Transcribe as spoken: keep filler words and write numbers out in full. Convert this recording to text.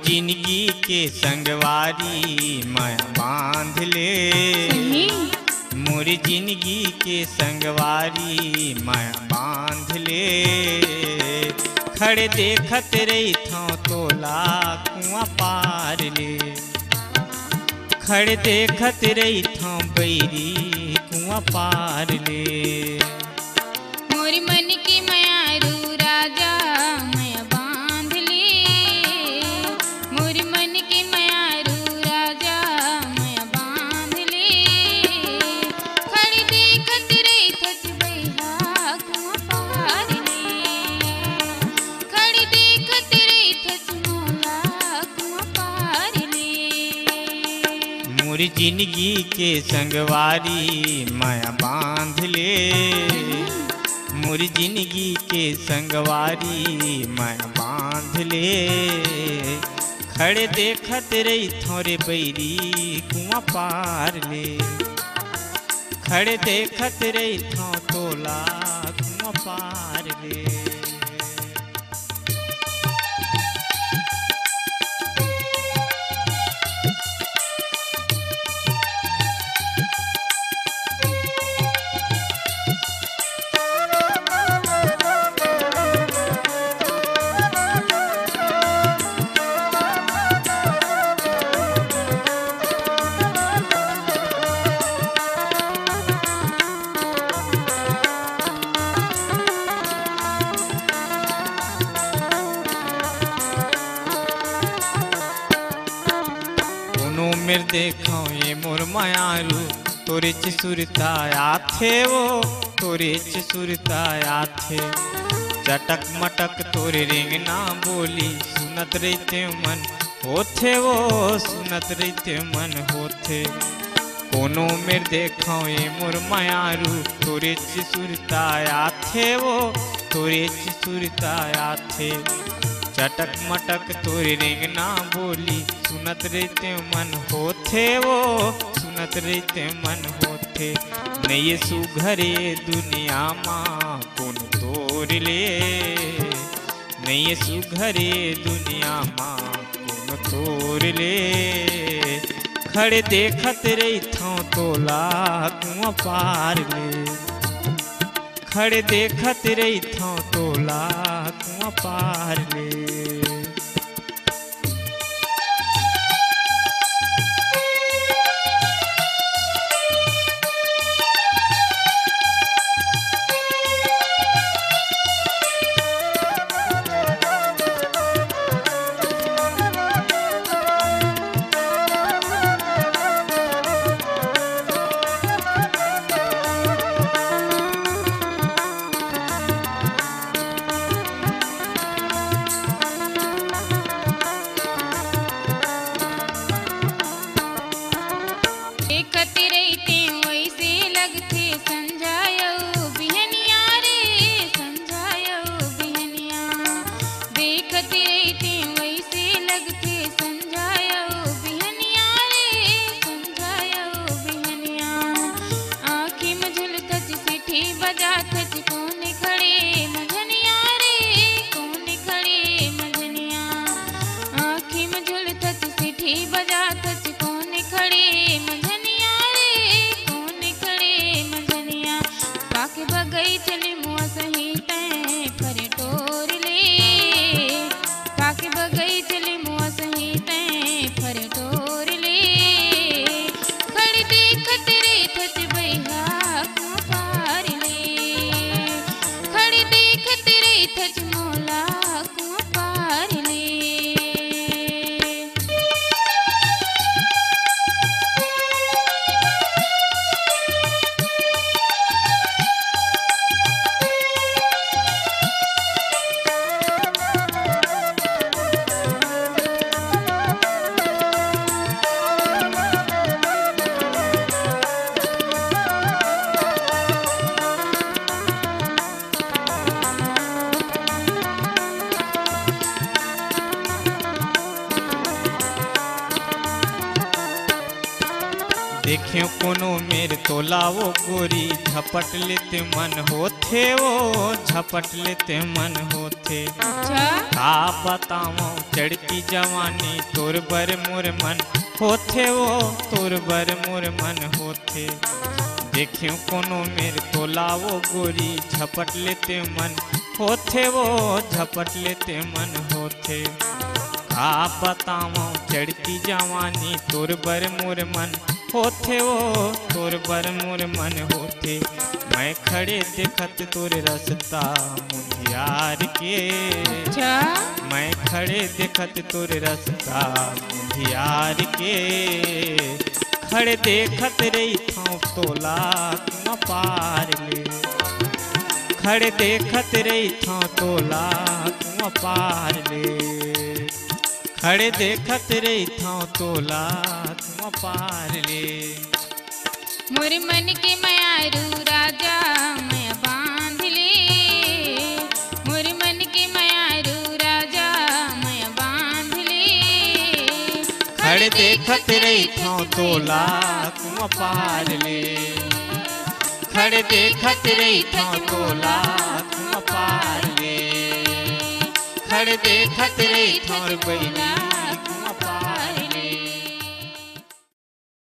जिनगी के संगवारी मैं बांध ले। सही। मोर जिनगी के संगवारी मैं बांध ले। खड़े देखत रहिथंव तोला कुआं पार ले। खड़े देखत रहिथंव बइरी कुआं पार ले। मोर मन के मयारू राजा मया बांध ले। मोर मन के मयारू राजा मया बांध ले। खड़े देखत रहिथस बइहा कुआं पार ले। खड़े देखत रहिथस मोला कुआं पार ले। मोर जिनगी के संगवारी मया बांध ले। मोर जिनगी के संगवारी मया बांध ले। खड़े देखत रहिथंव रे बइरी कुआं पार ले। खड़े देखत रहिथंव तोला कुआं पार ले। कोनो मेर देखंव ए मोर मयारू, तोरेच सुरता आथे वो, तोरेच सुरता आथे। चटक मटक तोर रेंगना बोली सुनत रहितेंव मन होथे वो, सुनत रहितेंव मन होथे। कोनो मेर देखंव ए मोर मयारू, तोरेच सुरता आथे वो, तोरेच सुरता आथे। चटक मटक तोर रेंगना बोली सुनत रहितेंव मन होथे वो, सुनत रहितेंव मन होथे। नइये सुघर ए दुनिया मा कोनो तोर ले, नइये सुघर ए दुनिया मा कोनो तोर ले। खड़े देखत रहिथंव तोला कुआं पार ले। खड़े देखत रहिथंव तोला कुआं पार ले। देखत रहितेंव वइसे लगथे संझा अउ बिहनिया रे, संझा अउ बिहनिया। देखत रहितेंव वइसे लगथे संझा अउ बिहनिया रे, संझा अउ बिहनिया। आँखी म झुलथच सीटी बजाथच कोन खड़े मझनिया रे, कोन खड़े मझनिया। आँखी म झुलथच सीटी बजाथच कोन खड़े मझनिया रे, कोन खड़े मझनिया। तोला वो गोरी झपट लेते मन होथे, वो झपट लेते मन होथे। अच्छा। का बतावं चढ़की जवानी, तोर बर मोर मन होथे, वो तोर बर मोर मन होथे। देखेंव कोनो मेर तोला वो गोरी झपट लेते मन होथे, वो झपट लेते मन होथे। का बतावं चढ़की जवानी, तोर बर मोर मन होथे वो, तोर बर मोर मन होथे। मैं खड़े देखत तोर रस्ता मुंधियार के। अच्छा। मैं खड़े देखत तोर रस्ता मुंधियार के। खड़े देखत रहिथंव तोला कुआं पार ले। खड़े देखत रहिथंव तोला कुआं पार ले। खड़े देखत रहिथंव तोला कुआं पार ले। मोर मन के मयारू राजा मया बांध ले। मोर मन के मयारू राजा मया बांध ले। खड़े देखत रहिथंव तोला कुआं पार ले। खड़े देखत रहिथंव तोला कुआं पार ले। खड़े देखत रहिथंव बहिनी